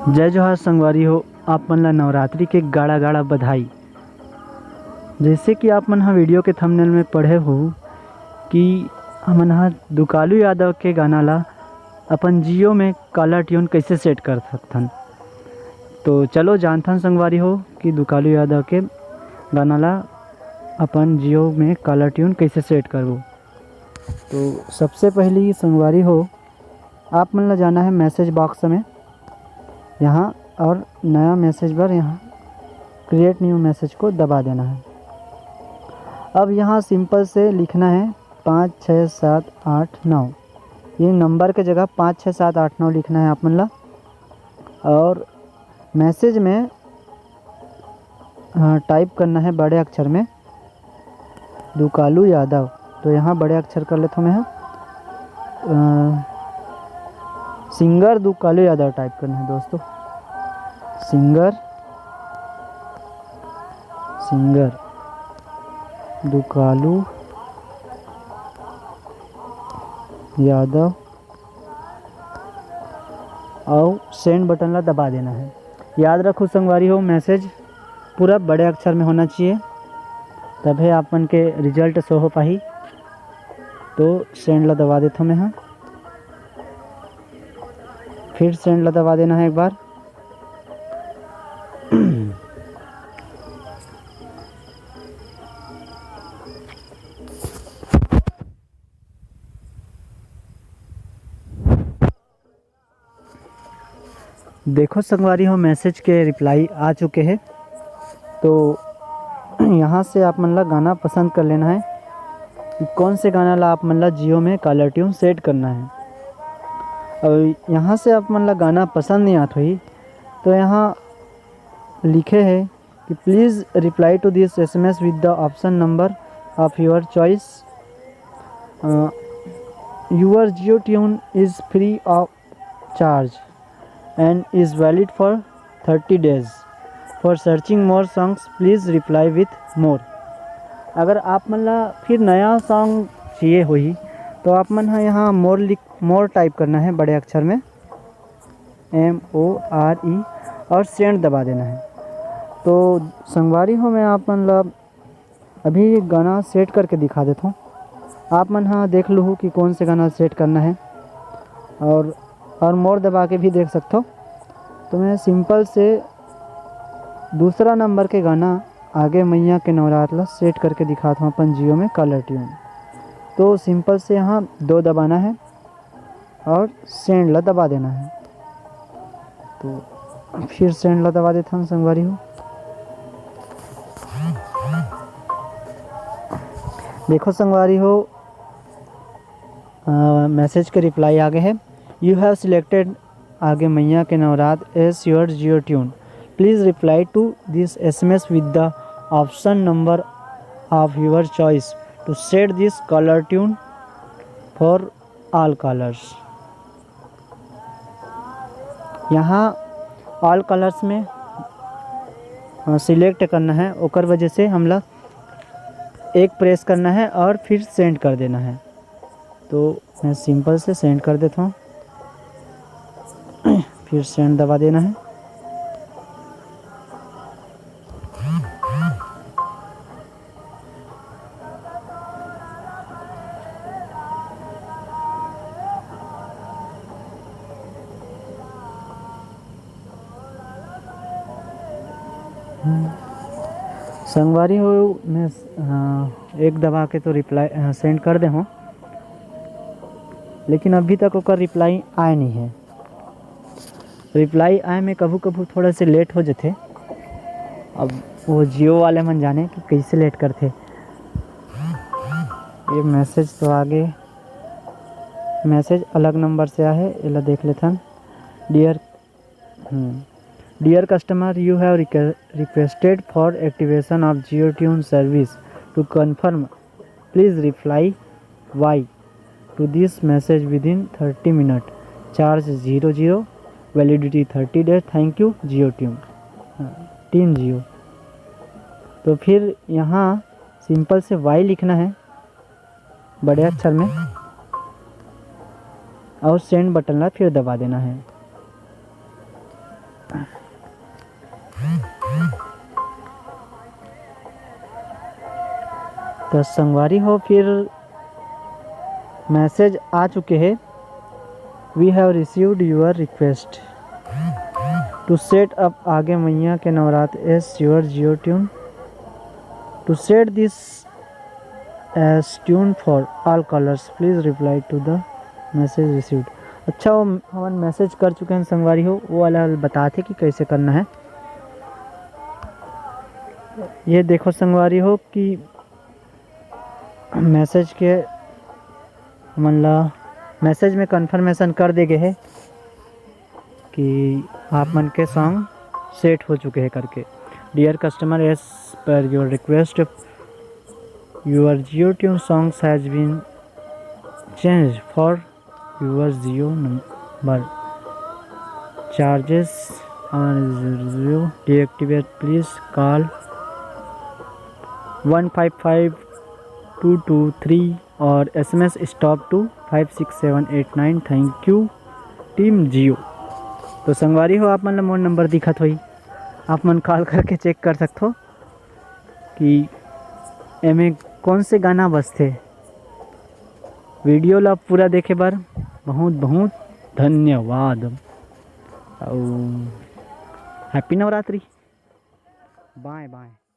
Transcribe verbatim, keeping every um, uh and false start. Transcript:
जय जोहार संगवारी हो, आप मन ला नवरात्रि के गाड़ा गाड़ा बधाई। जैसे कि आप मन ह वीडियो के थंबनेल में पढ़े हो कि हमन ह दुकालू यादव के गाना ला अपन जियो में कॉलर ट्यून कैसे सेट कर सकथन। तो चलो जानथन संगवारी हो कि दुकालू यादव के गाना ला अपन जियो में कॉलर ट्यून कैसे सेट करबो। तो सबसे पहली संगवारी हो, आप मन ला जाना है मैसेज बॉक्स में यहाँ, और नया मैसेज पर यहाँ क्रिएट न्यू मैसेज को दबा देना है। अब यहाँ सिंपल से लिखना है पाँच छः सात आठ नौ, ये नंबर के जगह पाँच छः सात आठ नौ लिखना है आप मन ला। और मैसेज में, हाँ, टाइप करना है बड़े अक्षर में दुकालू यादव। तो यहाँ बड़े अक्षर कर लेता हूँ मैं, अ, सिंगर दुकालू यादव टाइप करना है दोस्तों, सिंगर, सिंगर दुकालू यादव, और सेंड बटन ला दबा देना है। याद रखो संगवारी हो, मैसेज पूरा बड़े अक्षर में होना चाहिए, तभे आप मन के रिजल्ट शो हो पाही। तो सेंड ला दबा देता हूँ मैं, हाँ, फिर सेंड ला दबा देना है एक बार। देखो संगवारी हो, मैसेज के रिप्लाई आ चुके हैं। तो यहाँ से आप मन ला गाना पसंद कर लेना है कि कौन से गाना ला आप मन ला जियो में कॉलर ट्यून सेट करना है। और यहाँ से आप मन ला गाना पसंद नहीं आत होही, तो यहाँ लिखे है कि please reply to this S M S with the option number of your choice. Your Jio tune is free of charge and is valid for thirty days. For searching more songs, please reply with more. अगर आप मन ला फिर नया song चाहिए होही, तो आप मन ह यहाँ मोर लिख मोर टाइप करना है बड़े अक्षर में, एम ओ आर ई, और सेंड दबा देना है। तो संगवारी हो, मैं आप मन ला अभी गाना सेट करके दिखा देता हूँ। आप मन ह देख लूहू कि कौन से गाना सेट करना है, और और मोर दबा के भी देख सकते हो। तो मैं सिंपल से दूसरा नंबर के गाना आगे मैया के नवरात ला सेट करके दिखाता हूँ अपन जियो में कॉलर ट्यून। तो सिंपल से यहाँ दो दबाना है और सेंड ला दबा देना है। तो फिर सेंड ला दबा देता हूँ संगवारी हो। देखो संगवारी हो, मैसेज के रिप्लाई आ गए है। You have selected आगे मैया के Navrat as your Jio tune. Please reply to this S M S with the option number of your choice to set this caller tune for all callers. यहाँ all colours में select करना है, ओकर वजह से हमला एक प्रेस करना है और फिर सेंड कर देना है। तो मैं सिंपल से सेंड कर देता हूँ, फिर सेंड दबा देना है। संगवारी हो, मैं, हाँ, एक दबा के तो रिप्लाई, हाँ, सेंड कर दे हूँ, लेकिन अभी तक ओकर रिप्लाई आए नहीं है। रिप्लाई आए में कभू कभू थोड़ा से लेट हो जाते। अब वो जियो वाले मन जाने कि कैसे लेट करते। ये मैसेज तो आगे, मैसेज अलग नंबर से आए, एला देख लेथन। Dear Dear customer, you have requested for activation of Jio Tune service. To confirm, please reply Y to this message within thirty minutes. Charge zero zero, validity thirty days. Thank you, Jio Tune, team Jio. तो फिर यहाँ simple से Y लिखना है बड़े अक्षर में और सेंड बटन ला फिर दबा देना है। तो संगवारी हो, फिर मैसेज आ चुके हैं, "We have received your request to set up आगे मैया के Navratra as your Jio tune, to set this as tune for all callers, please reply to the message received।" अच्छा, वो हमन मैसेज कर चुके हैं संगवारी हो, वो वाला बताते कि कैसे करना है। ये देखो संगवारी हो कि मैसेज के हमन ला मैसेज में कन्फर्मेशन कर दे गए है कि आप मन के सॉन्ग सेट हो चुके हैं करके। "Dear customer, as per your request, your Jio tune songs has been changed for your Jio number. Charges are zero, deactivate, please call one five five two two three और S M S stop to five six seven eight nine। Thank you, team Jio।" तो संगवारी हो, आप मन ला मोर number दिखत होही, आप मन कॉल करके चेक कर सकथो कि एमे कौन से गाना बजथे। वीडियो ला पूरा देखे बर बहुत बहुत धन्यवाद। अउ हैप्पी नवरात्रि। बाय बाय।